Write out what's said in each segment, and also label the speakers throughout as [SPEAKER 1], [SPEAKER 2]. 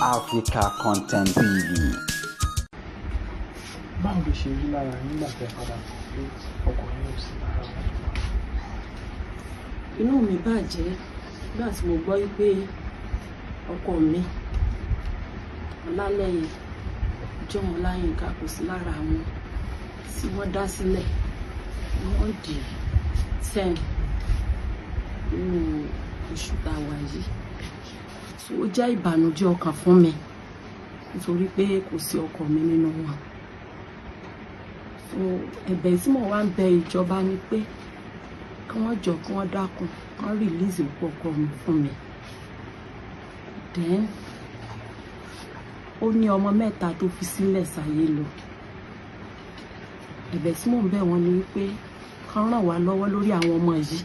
[SPEAKER 1] Africa Content TV.
[SPEAKER 2] Báwo ló ṣe rí lára nígbà tẹ́ padà mọ̀ pé ọkọ yín ò sí lára wọn?
[SPEAKER 3] Inú mi bàjẹ́ nígbà tí mo gbọ́ wípé ọkọ mi, Ọlálẹ́yẹ John Ọláyínká, kò sí lára àwọn tí wọ́n dá sílẹ̀ ní on the 10 nínú oṣù tá a wà yìí. So ó jẹ́ ìbànújẹ́ ọkàn fún mi nítorí pé kò sí ọkọ mi nínú wọn. So ẹ̀bẹ̀ tí mo wá ń bẹ ìjọba ni pé kí wọ́n jọ, kí wọ́n dákun, kí wọ́n release òkú ọkọ mi fún mi. Then ó ní ọmọ mẹ́ta tó fi sílẹ̀ sáyé lọ. Ẹ̀bẹ̀ tí mò ń bẹ̀ wọ́n ni wípé kán ràn wá lọ́wọ́ lórí àwọn ọmọ yìí,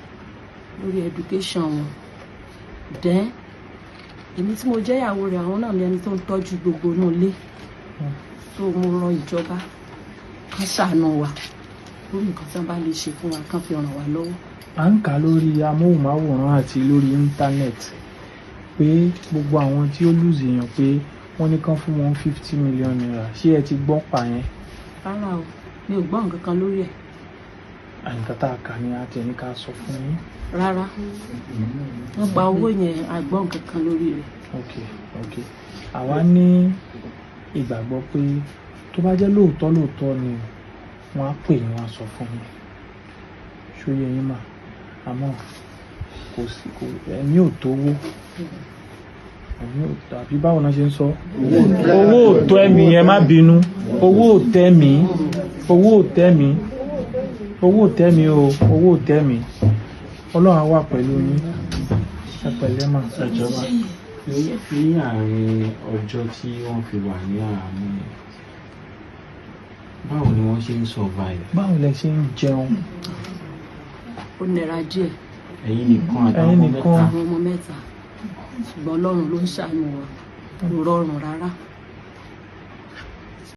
[SPEAKER 3] lórí education wọn. Then èmi tí mo jẹ́ ìyàwó rẹ̀, àwọn náà ní ẹni tó ń tọ́jú gbogbo inú ilé. So mo rọ ìjọba kán ṣàánú wa lórí nǹkan tí wọ́n bá lè ṣe fún wa, kán fi ràn wá lọ́wọ́.
[SPEAKER 2] À ń kà lórí amóhùnmáwòrán àti lórí íńtánẹ́ẹ̀tì pé gbogbo àwọn tí ó lose èèyàn, pé wọ́n ní kán fún wọn ₦50 million. Ṣé ẹ ti gbọ́ pa yẹn?
[SPEAKER 3] Rárá o, mi ò gbọ́ nǹkan kan lórí ẹ̀.
[SPEAKER 2] Nǹkan tá a kà ní àti ẹni ká sọ fún yín.
[SPEAKER 3] Rárá, nípa owó yẹn, a gbọ́ nǹkan kan lórí rẹ̀.
[SPEAKER 2] Ok, àwa ní ìgbàgbọ́ pé tó bá jẹ́ lóòótọ́ lóòótọ́ ni, wọ́n á pè yín, wọ́n á sọ fún yín. Ṣó yé yín mà? Àmọ́ kò sí, kò ẹ̀mí ò tówó, ẹ̀mí ò tó, àbí báwo náà ṣe ń sọ? Owó ò tó ẹ̀mí. Ẹ má bínú, owó ò tẹ́mí, owó ò tẹ́mí, owó ò tẹ́mí o, owó ò tẹ́mí. Ọlọ́run á wà pẹ̀lú yín. Ẹ pẹ̀lẹ́ mà.
[SPEAKER 4] Ẹ jọba, ní àárín ọjọ́ tí wọ́n fi wà ní àhámọ́ yẹn, báwo ni wọ́n ṣe ń survive?
[SPEAKER 2] Báwo lẹ ṣe ń jẹun?
[SPEAKER 3] Ó nira díẹ̀.
[SPEAKER 4] Ẹ̀yin nìkan àtàwọn
[SPEAKER 2] Ẹ̀yin
[SPEAKER 4] ọmọ
[SPEAKER 2] nìkan.
[SPEAKER 4] mẹ́ta?
[SPEAKER 3] Àwọn ọmọ mẹ́ta, ṣùgbọ́n Ọlọ́run ló ń ṣàánú wa. Kò rọrùn rárá.